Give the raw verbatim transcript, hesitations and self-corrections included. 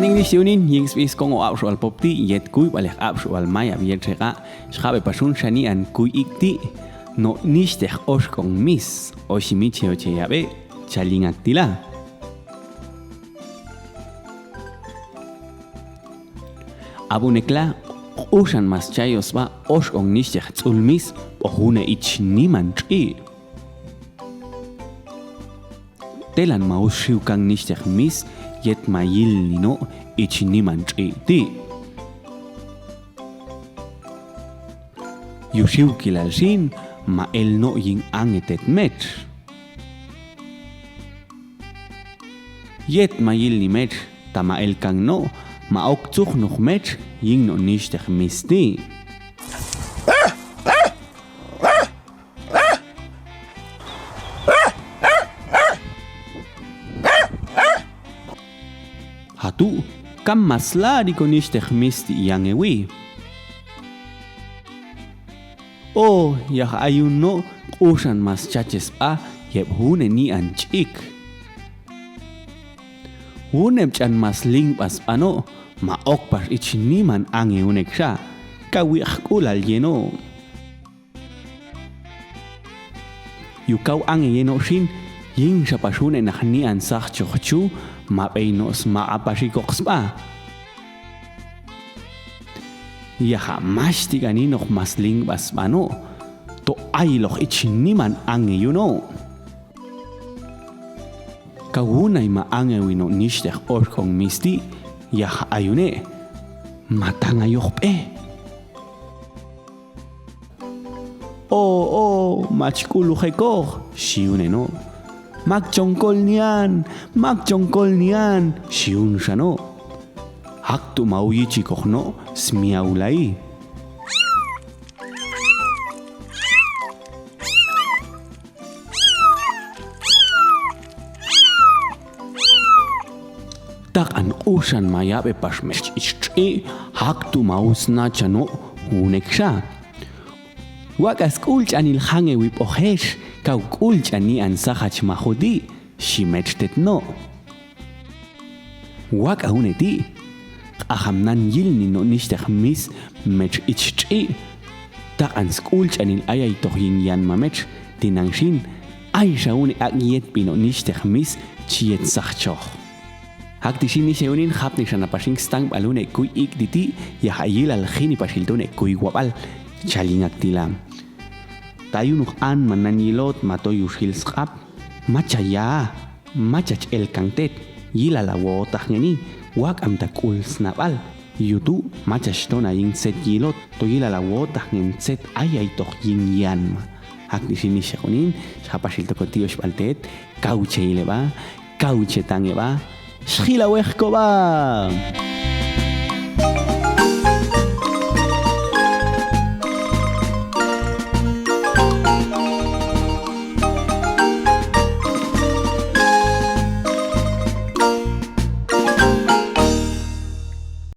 Inggris ti unin, ying sbi skong o apsuk wal pop ti, yet kuy balik apsuk wal maya biyet reka, skak be pasun sanian kuy ik ti, no nisteh oskong mis, o simi cio cio ya be, calingak tila. Abu nekla, usan mas cayo sba, oskong nisteh tsul mis, pohune ich niman tri. Telan maus siukang nisteh mis, yet mayil nino ich niman tri ti. Yu siukilal sin, mael no ying ange tet met. Yet mayil ni met, ta mael kang no, maok cuk nuk met, ying no nisteh mis ti. Hatu, kam mas ladi ko nisteh mis ti yange wi. O, yah ayun no, usan mas caces a, yep hune nian cik. Hune bcan mas ling pas ano, maok pas ich niman ange unek sa, kawik kulal yeno. Yu kau ange yeno sin, ying sa pas hune nah nian sah coh cu, mabei no sma apa sikok spa. Yah mas tiga ni nok mas ling pas ano, to ai loh ich niman ange yu no. Kau unai ma ange wino nisteh oskong mis ti, yah ayune, matang ayoh pe. O, o, machkulu hekoh, siune no. Mak congkol nian, mak congkol nian, siun sano. Hak tu mau yi cikoh no, smiau lai. Tak an usan maya pe pas mes istri, hak tu mau sna cano unek sa. Wak as kul canil hange wi pohes, kau kul canian sahaj mahodi, si met tet no. Wak aune ti, aham nan yil ni no nisteh mis, met istri, tak an skul canil ayai toh ying yan ma met, tinang sin, ai saune ak yet pino nisteh mis, ciet sah coh. Hak di sini seunin hap ni sana pasing stang balu ne kuy ik diti, yah ayilal hini pasil tu ne kuy wabal, calingak tilam. Tayu nuk an manan yilot mato yusil skap, maca ya, maca cel kang tet, yilala wotah ngeni, wak am takul snabal, yutu maca stona ying set yilot, to yilala wotah ngen set ayai toh ying yan ma. Hak di sini seunin, hap pasil toko tios bal tet, kau ce ile ba, kau ce tange ba, sila weh ko ba.